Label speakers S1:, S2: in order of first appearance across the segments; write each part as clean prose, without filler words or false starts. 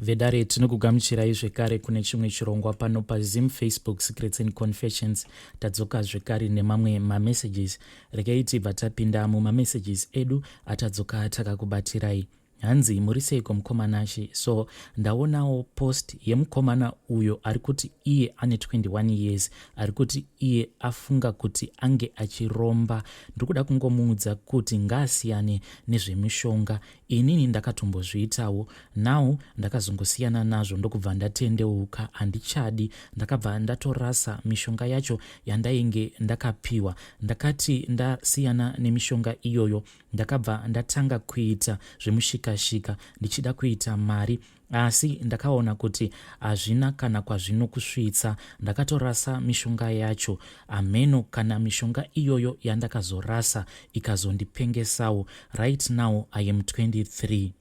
S1: Vedare, tinokugamuchirai zvekare kune chimwe chirongwa pano paZim Facebook Secrets and Confessions. Tadzoka zvekare nemamwe mamessages. Regai tibva tapinda mumamessages edu atadzoka takakubatirai. Hanzi, muri seiko mukoma Nashe? So ndaonawo post yemukomana uyo ari kuti iye ane 21 years, ari kuti iye afunga kuti ange achiromba. Ndiri kuda kungomuudza kuti ngaasiyane nezvemishonga. Inini ndakatombozviitawo, now ndakazongosiyana nazvo ndokubva ndatendeuka, handichadi. Ndakabva ndatorasa mishonga yacho yandainge ndakapiwa. Ndakati ndasiyana nemishonga iyoyo, ndakabva ndatanga kuita zvemushikashika ndichida kuita mari, asi ndakaona kuti hazvina kana kwazvinokusvitsa. Ndakatorasa mishonga yacho. Hameno kana mishonga iyoyo yandakazorasa ikazondipengesawo. Right now I am 23.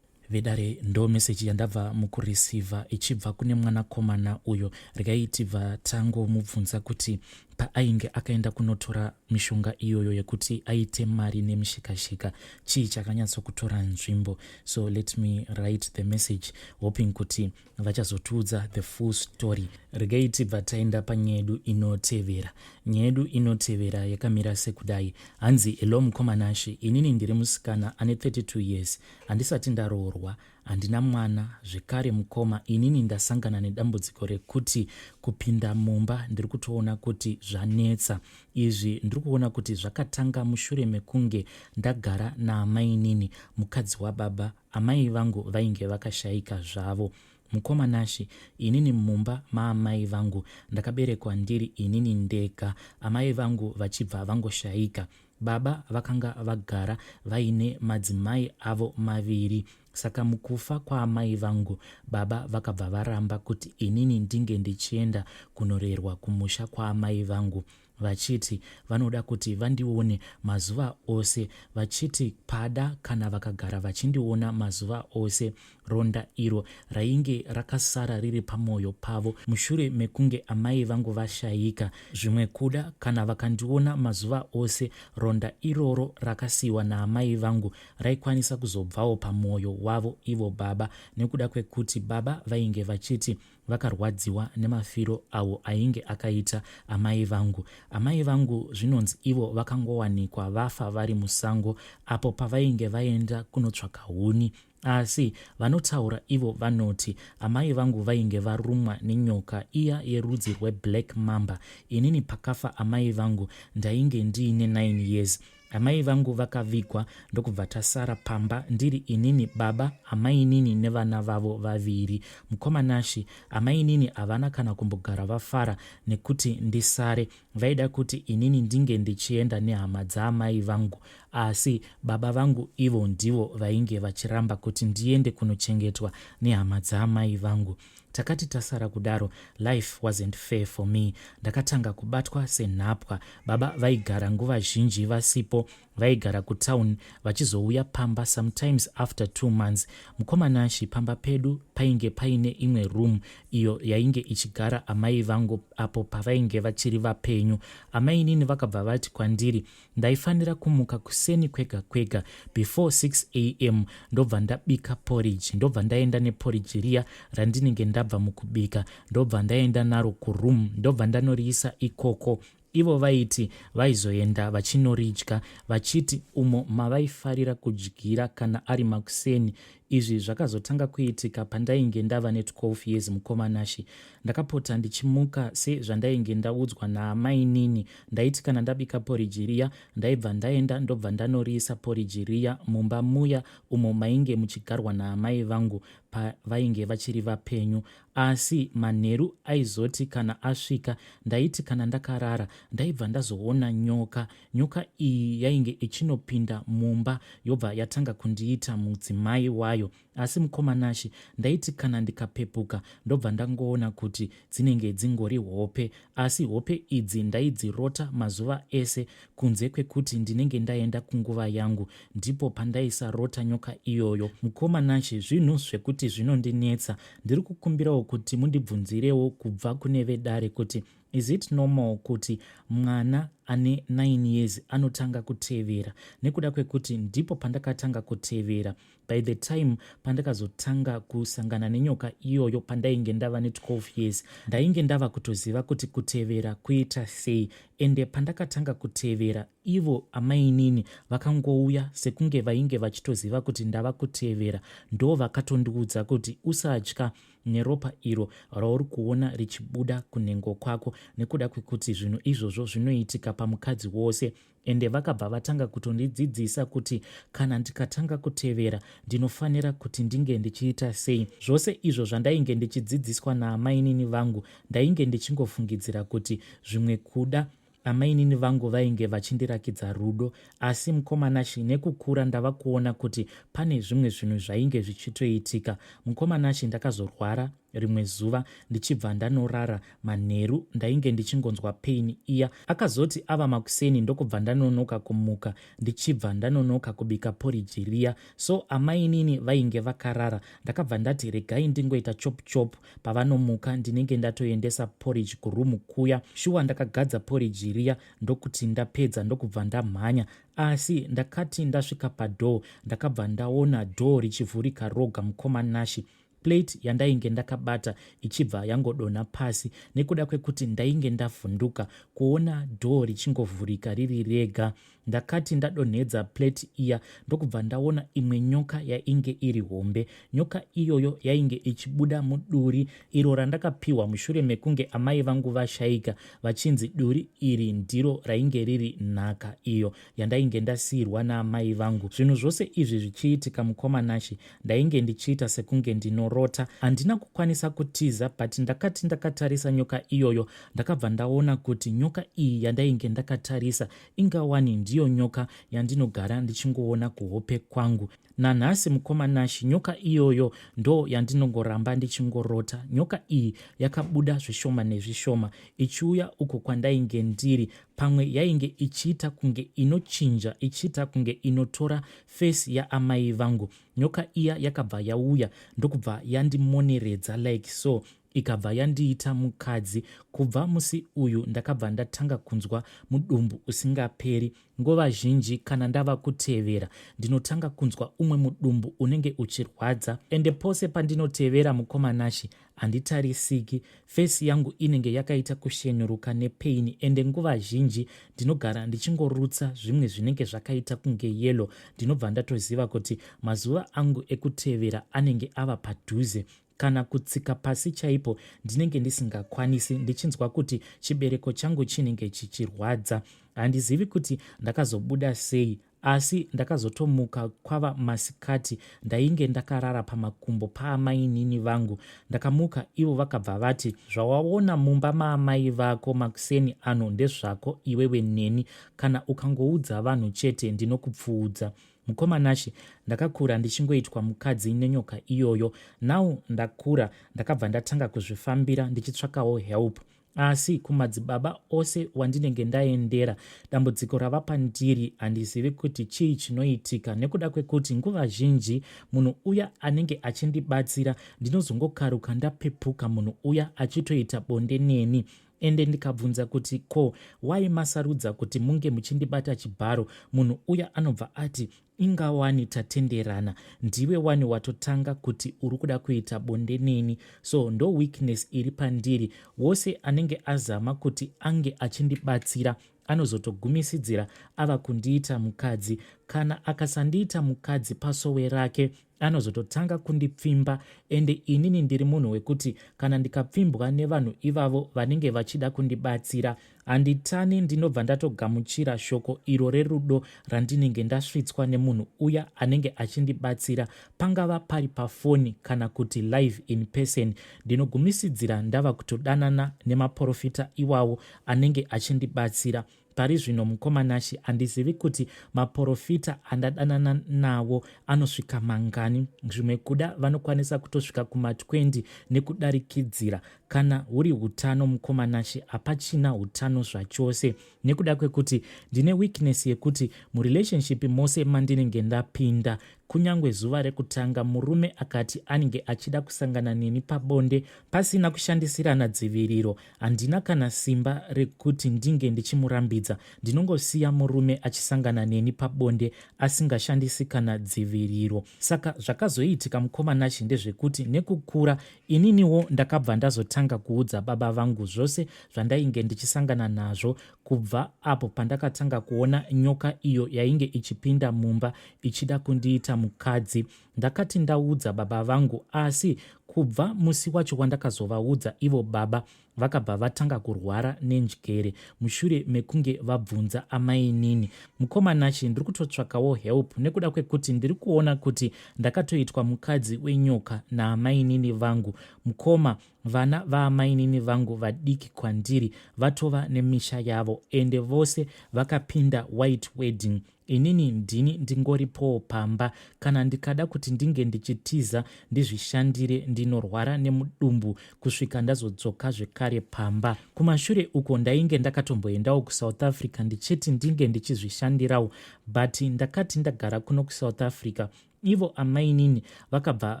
S1: Vedare, ndo meseji yandabva mukureceiva ichibva kune mwanakomana uyo. Regai tibva tangomubvunza kuti paainge akaenda kunotora mishonga iyoyo yekuti aite mari nemishikashika, chii chakanyatsokutora nzvimbo. So let me write the message, hoping kuti vachazotiudza the full story. Regai tibva taenda panyaya yedu inotevera. Nyaya yedu inotevera yakamira sekudai. Hanzi, hello mukoma Nashe, inini ndiri musikana ane 32 years, handisati ndaroorwa, handina mwana zvekare. Mukoma, inini ndasangana nedambudziko rekuti kupinda mumba ndiri kutoona kuti zvanetsa. Izvi ndiri kuona kuti zvakatanga mushure mekunge ndagara naamainini, mukadzi wababa. Amai vangu vainge vakashayika zvavo. Mukoma Nashe, inini mumba maamai vangu ndakaberekwa ndiri inini ndega, amai vangu vachibva vangoshayika. Baba vakanga vagara vaine madzimai avo maviri, saka mukufa kwaamai vangu, baba vakabva varamba kuti inini ndinge ndichienda kunorerwa kumusha kwaamai vangu, vachiti vanoda kuti vandione mazuva ose, vachiti pada kana vakagara vachindiona mazuva ose, ronda iro rainge rakasara riri pamwoyo pavo mushure mekunge amai vangu vashayika, zvimwe kuda kana vakandiona mazuva ose, ronda iroro rakasiyiwa naamai vangu raikwanisa kuzobvawo pamwoyo wavo ivo baba, nekuda kwekuti baba vainge vachiti vakarwadziwa nemafiro awo ainge akaita amai vangu. Amai vangu zvinonzi ivo vakangowanikwa vafa vari musango apo pavainge vaenda kunotsvaka huni. Asi vanotaura ivo vanoti amai vangu vainge varumwa nenyoka iya yerudzi rweblack mamba. Inini pakafa amai vangu ndainge ndiine 9 years. Amai vangu vakavigwa ndokubva tasara pamba ndiri inini, baba, amainini nevana vavo vaviri. Mukoma Nashy, amainini havana kana kumbogara vafara nekuti ndisare. Vaida kuti inini ndinge ndichienda nehama dzaamai vangu, asi baba vangu ivo ndivo vainge vachiramba kuti ndiende kunochengetwa nehama dzaamai vangu. Takati tasara kudaro, life wasn't fair for me. Ndakatanga kubatwa senhapwa. Baba vaigara nguva zhinji vasipo, vaigara kutown vachizouya pamba sometimes after 2 months. Mukoma Nashy, pamba pedu painge paine imwe room iyo yainge ichigara amai vangu apo pavainge vachiri vapenyu. Amainini vakabva vati kwandiri ndaifanira kumuka kuseni kwega kwega before 6 am, ndobva ndabika porridge, ndobva ndaenda neporridge riya randinenge ndabva mukubika, ndobva ndaenda naro kuroom, ndobva ndanoriisa ikoko. Ivo vaiti vaizoenda vachinoridya, vachiti umo mavaifarira kudyira kana ari makuseni. Izvi zvakazotanga kuitika pandainge ndava ne12 years. Mukoma Nashy, ndakapota ndichimuka sezvandainge ndaudzwa naamainini. Ndaiti kana ndabika poriji riya, ndaibva ndaenda ndobva ndanoriisa poriji riya mumba muya umo mainge muchigarwa naamai vangu pavainge vachiri vapenyu. Asi manheru aizoti kana asvika, ndaiti kana ndakarara, ndaibva ndazoona nyoka. Nyoka iyi yainge ichinopinda mumba yobva yatanga kundiita mudzimai wayo. Asi mukoma Nashy, ndaiti kana ndikapepuka ndobva ndangoona kuti dzinenge dzingori hope. Asi hope idzi ndaidzirota mazuva ese, kunze kwekuti ndinenge ndaenda kunguva yangu, ndipo pandaisarota nyoka iyoyo. Mukoma Nashy, zvinhu zvekuti zvinondinetsa. Ndiri kukumbirawo kuti mundibvunzirewo kubva kune vedare kuti Is it normal kuti mwana ane 9 years anotanga kutevera? Nekuda kwekuti ndipo pandakatanga kutevera. By the time pandakazotanga kusangana nenyoka iyoyo pandainge ndava ne12 years, ndainge ndava kutoziva kuti kutevera kuita sei. Ende pandakatanga kutevera, ivo amainini vakangouya sekunge vainge vachitoziva kuti ndava kutevera, ndo vakatondiudza kuti usatya neropa iro rauri kuona richibuda kunhengo kwako, nekuda kwekuti zvinhu izvozvo zvinoitika pamukadzi wose. Ende vakabva vatanga kutondidzidzisa kuti kana ndikatanga kutevera ndinofanira kuti ndinge ndichiita sei. Zvose izvo zvandainge ndichidzidziswa naamainini vangu, ndainge ndichingofungidzira kuti zvimwe kuda amainini vangu vainge vachindirakidza rudo. Asi mukoma Nashi, nekukura ndava kuona kuti pane zvimwe zvinhu zvainge zvichitoitika. Mukoma Nashi, ndakazorwara rimwe zuva ndichibva ndanorara. Manheru ndainge ndichingonzwa pain iya. Akazoti ava makuseni ndokubva ndanonoka kumuka, ndichibva ndanonoka kubika poriji riya. So amainini vainge vakarara. Ndakabva ndati regai ndingoita chop chop, pavanomuka ndinenge ndatoendesa porridge kurumu kuya. Shuwa ndakagadza porridge riya, ndokuti ndapedza ndokubva ndamhanya. Asi ndakati ndasvika padoor, ndakabva ndaona door richivhurika roga, mukoma Nashi. Plate yandainge ndakabata ichibva yangodonha pasi nekuda kwekuti ndainge ndavhunduka kuona door richingovhurika riri rega. Ndakati ndadonhedza plate iya ndokubva ndaona imwe nyoka yainge iri hombe. Nyoka iyoyo yainge ichibuda muduri iro randakapiwa mushure mekunge amai vangu vashaika, vachinzi duri iri ndiro rainge riri nhaka iyo yandainge ndasiyirwa naamai vangu. Zvinhu zvose izvi zvichiitika, mukoma Nashi, ndainge ndichiita sekunge ndinorota. Handina kukwanisa kutiza, but ndakati ndakatarisa nyoka iyoyo, ndakabva ndaona kuti nyoka iyi yandainge ndakatarisa ingawani ndiyo nyoka yandinogara ndichingoona kuhope kwangu nanhasi. Mukoma Nashi, nyoka iyoyo ndo yandinongoramba ndichingorota. Nyoka iyi yakabuda zvishoma nezvishoma ichiuya uko kwandainge ndiri. Pamwe yainge ichiita kunge inochinja, ichiita kunge inotora face yaamai vangu. Nyoka iya yakabva yauya ndokubva yandimoneredza like so, ikabva yandiita mukadzi. Kubva musi uyu ndakabva ndatanga kunzwa mudumbu usingaperi. Nguva zhinji kana ndava kutevera ndinotanga kunzwa umwe mudumbu unenge uchirwadza. Ende pose pandinotevera, mukoma Nashi, handitarisiki. Face yangu inenge yakaita kushenuruka nepain, ende nguva zhinji ndinogara ndichingorutsa zvimwe zvinenge zvakaita kunge yellow. Ndinobva ndatoziva kuti mazuva angu ekutevera anenge ava padhuze. Kana kutsika pasi chaipo ndinenge ndisingakwanisi, ndichinzwa kuti chibereko changu chinenge chichirwadza. Handizivi kuti ndakazobuda sei, asi ndakazotomuka kwava masikati. Ndainge ndakarara pamakumbo paamainini vangu. Ndakamuka, ivo vakabva vati, "Zvawaona mumba maamai vako makuseni ano ndezvako iwewe neni. Kana ukangoudza vanhu chete, ndinokupfuudza." Mukoma Nashi, ndakakura ndichingoitwa mukadzi nenyoka iyoyo. Now ndakura, ndakabva ndatanga kuzvifambira ndichitsvakawo help, asi kumadzibaba ose wandinenge ndaendera, dambudziko rava pandiri. Handizivi kuti chii chinoitika, nekuda kwekuti nguva zhinji munhu uya anenge achindibatsira ndinozongokaruka ndapepuka munhu uya achitoita bonde neni. Ende ndikabvunza kuti ko wai masarudza kuti munge muchindibata chibharo, munhu uya anobva ati, "Ingawani tatenderana, ndiwe wani watotanga kuti uri kuda kuita bonde neni." So ndo weakness iri pandiri. Wose anenge azama kuti ange achindibatsira anozotogumisidzira ava kundiita mukadzi. Kana akasandiita mukadzi pasowe rake, anozototanga kundipfimba. Ende inini ndiri munhu wekuti kana ndikapfimbwa nevanhu ivavo vanenge vachida kundibatsira, handitani, ndinobva ndatogamuchira shoko iro rerudo randinenge ndasvitswa nemunhu uya anenge achindibatsira, pangava pari pafoni kana kuti live in person. Ndinogumisidzira ndava kutodanana nemaprofita iwawo anenge achindibatsira. Pari zvino, mukoma Nashi, handizivi kuti maprofita andadanana nawo anosvika mangani. Zvimwe kuda vanokwanisa kutosvika kuma20 nekudarikidzira. Kana huri utano, mukoma Nashi, hapachina utano zvachose, nekuda kwekuti ndine weakness yekuti murelationship mose mandinenge ndapinda. Kunyange zuva rekutanga murume akati anenge achida kusangana neni pabonde pasina kushandisirana dziviriro, handina kana simba rekuti ndinge ndichimurambidza. Ndinongosiya murume achisangana neni pabonde asingashandisi kana dziviriro. Saka zvakazoitika mukoma Nashe ndezvekuti nekukura ininiwo ndakabva ndazotanga kuudza baba vangu zvose zvandainge ndichisangana nazvo kubva apo pandakatanga kuona nyoka iyo yainge ichipinda mumba ichida kundiita mukadzi. Ndakati ndaudza baba vangu asi kubva musi wacho wandakazovaudza ivo baba vakabva vatanga kurwara nenjere mushure mekunge vabvunza amainini. Mukoma Nashe, ndiri kutotsvakawo help nekuda kwekuti ndiri kuona kuti ndakatoitwa mukadzi wenyoka naamainini vangu. Mukoma, vana vaamainini vangu vadiki kwandiri vatova nemisha yavo ende vose vakapinda white wedding. Inini ndini ndingoripowo pamba. Kana ndikada kuti ndinge ndichitiza ndizvishandire ndinorwara nemudumbu kusvika ndazodzoka zvekare pamba. Kumashure uko ndainge ndakatomboendawo kuSouth Africa ndichiti ndinge ndichizvishandirawo but ndakati ndagara kuno kuSouth Africa ivo amainini vakabva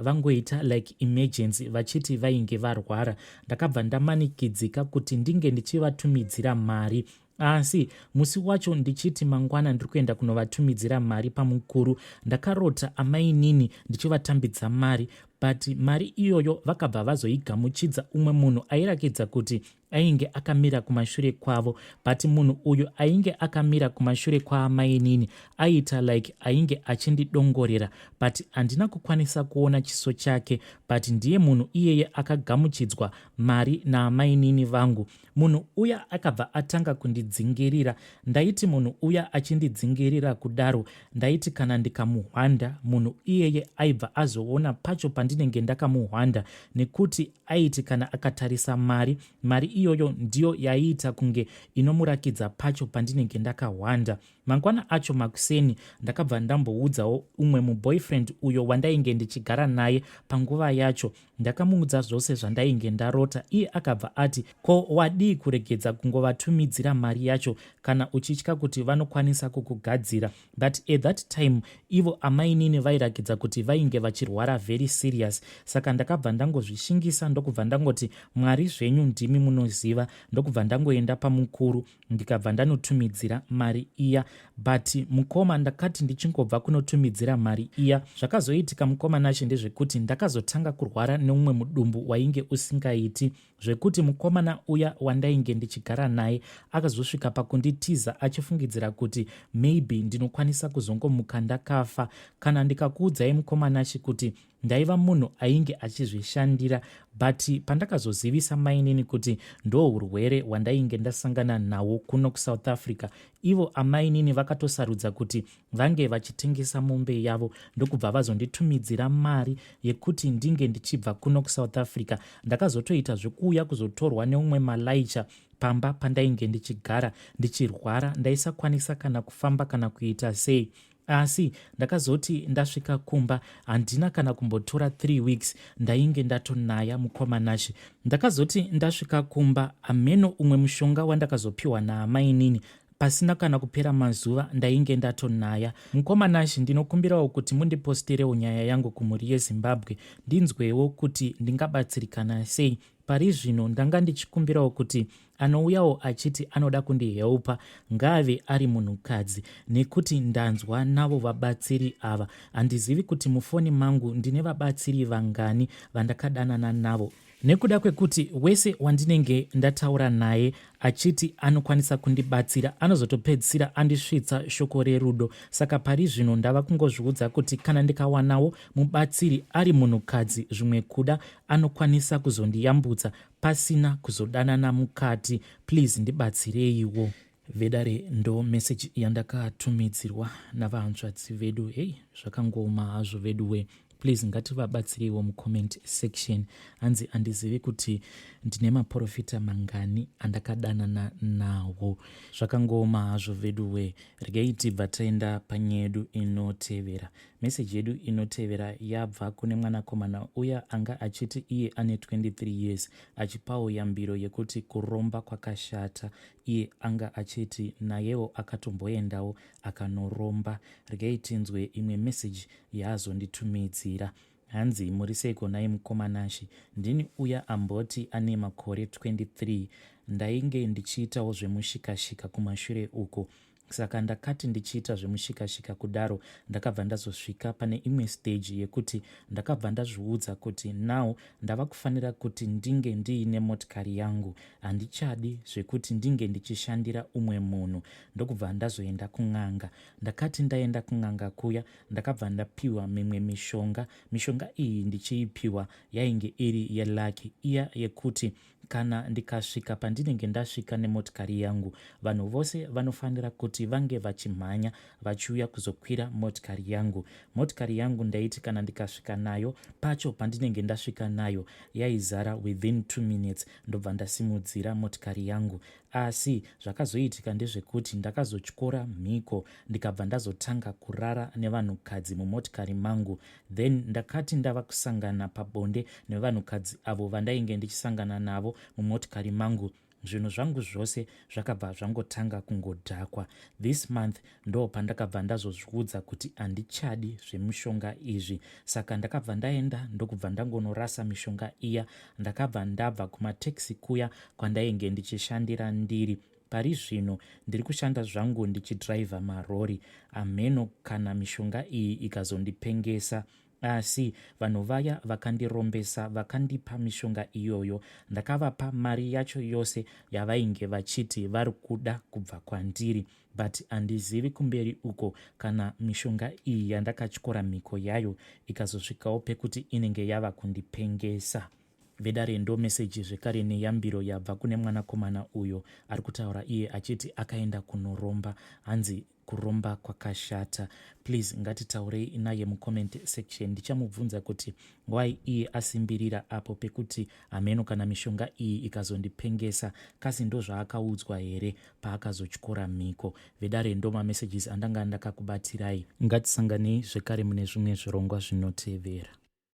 S1: vangoita like emergency vachiti vainge varwara. Ndakabva ndamanikidzika kuti ndinge ndichivatumidzira mari. Asi musi wacho ndichiti mangwana ndiri kuenda kunovatumidzira mari pamukuru, ndakarota amainini ndichivatambidza mari but mari iyoyo vakabva vazoigamuchidza umwe munhu airakidza kuti ainge akamira kumashure kwavo, but munhu uyu ainge akamira kumashure kwaamainini aiita like ainge achindidongorera, but handina kukwanisa kuona chiso chake, but ndiye munhu iyeye akagamuchidzwa mari naamainini vangu. Munhu uya akabva atanga kundidzingirira. Ndaiti munhu uya achindidzingirira kudaro, ndaiti kana ndikamuhwanda munhu iyeye aibva azoona pacho pandinenge ndakamuhwanda, nekuti aiti kana akatarisa mari, mari iyoyo ndiyo yaiita kunge inomurakidza pacho pandinenge ndakahwanda. Mangwana acho makuseni ndakabva ndamboudzawo umwe muboyfriend uyo wandainge ndichigara naye panguva yacho. Ndakamuudza zvose zvandainge ndarota, iye akabva ati ko wadii kuregedza kungovatumidzira mari yacho kana uchitya kuti vanokwanisa kukugadzira. But at that time ivo amainini vairakidza kuti vainge vachirwara very serious, saka ndakabva ndangozvishingisa ndokubva ndangoti Mwari zvenyu ndimi munoziva, ndokubva ndangoenda pamukuru ndikabva ndanotumidzira mari iya. But mukoma, ndakati ndichingobva kunotumidzira mari iya, zvakazoitika mukoma Nashe ndezvekuti ndakazotanga kurwara neumwe mudumbu wainge usingaiti, zvekuti mukomana uya wandainge ndichigara naye akazosvika pakunditiza achifungidzira kuti maybe ndinokwanisa kuzongomuka ndakafa. Kana ndikakuudzai mukoma Nashe kuti ndaiva munhu ainge achizvishandira, but pandakazozivisa mainini kuti ndo urwere hwandainge ndasangana nawo kuno kuSouth Africa, ivo amainini vakatosarudza kuti vange vachitengesa mombe yavo ndokubva vazonditumidzira mari yekuti ndinge ndichibva kuno kuSouth Africa. Ndakazotoita zvekuuya kuzotorwa neumwe malaicha pamba pandainge ndichigara ndichirwara. Ndaisakwanisa kana kufamba kana kuita sei, asi ndakazoti ndasvika kumba handina kana kumbotora 3 weeks ndainge ndatonaya mukoma Nashe. Ndakazoti ndasvika kumba hameno umwe mushonga wandakazopiwa naamainini, pasina kana kupera mazuva ndainge ndatonaya. Mukoma Nashe, ndinokumbirawo kuti mundiposterewo nyaya yangu kumhuri yeZimbabwe ndinzwewo kuti ndingabatsirikana sei. Pari zvino ndanga ndichikumbirawo kuti anouyawo achiti anoda kundihelpa ngaave ari munhukadzi, nekuti ndanzwa navo vabatsiri ava. Handizivi kuti mufoni mangu ndine vabatsiri vangani vandakadanana navo, nekuda kwekuti wese wandinenge ndataura naye achiti anokwanisa kundibatsira anozotopedzisira andisvitsa shoko rerudo. Saka pari zvino ndava kungozviudza kuti kana ndikawanawo mubatsiri ari munhukadzi, zvimwe kuda anokwanisa kuzondiyambutsa pasina kuzodanana mukati. Please ndibatsireiwo. Vedare, ndo meseji yandakatumidzirwa navahanzvadzi vedu. Hei, zvakangooma hazvo veduwe. Please ngativabatsireiwo mucomment section. Hanzi andizivi kuti ndine maprofita mangani andakadanana nawo. Zvakangooma hazvo veduwee. Regai tibva taenda panyaya yedu inotevera. Meseji yedu inotevera yabva kune mwanakomana uya anga achiti iye ane 23 years achipawo yambiro yekuti kuromba kwakashata. Iye anga achiti nayewo akatomboendawo akanoromba. Regai tinzwe imwe meseji yaazonditumidzira. Hanzi muri seiko nhai mukoma Nashy? Ndini uya amboti ane makore 23 ndainge ndichiitawo zvemushikashika kumashure uko. Saka ndakati ndichiita zvemushikashika kudaro ndakabva ndazosvika pane imwe stage yekuti ndakabva ndazviudza kuti now ndava kufanira kuti ndinge ndiine motikari yangu. Handichadi zvekuti ndinge ndichishandira umwe munhu. Ndokubva ndazoenda kun'anga. Ndakati ndaenda kun'anga kuya ndakabva ndapiwa mimwe mishonga. Mishonga iyi ndichiipiwa yainge iri yelucky iya yekuti kana ndikasvika pandinenge ndasvika nemotikari yangu vanhu vose vanofanira kuti vange vachimhanya vachiuya kuzokwira motikari yangu. Motikari yangu ndaiti kana ndikasvika nayo pacho pandinenge ndasvika nayo yaizara within 2 minutes ndobva ndasimudzira motikari yangu. Asi zvakazoitika ndezvekuti ndakazotyora mhiko ndikabva ndazotanga kurara nevanhukadzi mumotikari mangu. Then ndakati ndava kusangana pabonde nevanhukadzi avo vandainge ndichisangana navo mumotikari mangu, zvinhu zvangu zvose zvakabva zvangotanga kungodhakwa. This month ndo pandakabva ndazozviudza kuti handichadi zvemishonga izvi. Saka ndakabva ndaenda ndokubva ndangonorasa mishonga iya. Ndakabva ndabva kumatekisi kuya kwandainge ndichishandira ndiri. Pari zvino ndiri kushanda zvangu ndichidhiraivha marori. Hamheno kana mishonga iyi ikazondipengesa. Asi vanhu vaya vakandirombesa vakandipa mishonga iyoyo ndakavapa mari yacho yose yavainge vachiti vari kuda kubva kwandiri. But handizivi kumberi uko kana mishonga iyi yandakatyora mhiko yayo ikazosvikawo pekuti inenge yava kundipengesa. Vedare ndo message zvekare neyambiro yabva kune mwanakomana uyo ari kutaura iye achiti akaenda kunoromba. Hanzi kuromba kwakashata. Please ngatitaurei naye mucomment section. Ndichamubvunza kuti why iye asimbirira apo pekuti hameno kana mishonga iyi ikazondipengesa kasi ndozvaakaudzwa here paakazotyora mhiko. Vedare ndo mamessages andanga ndakakubatirai. Ngatisanganei zvekare mune zvimwe zvirongwa zvinotevera.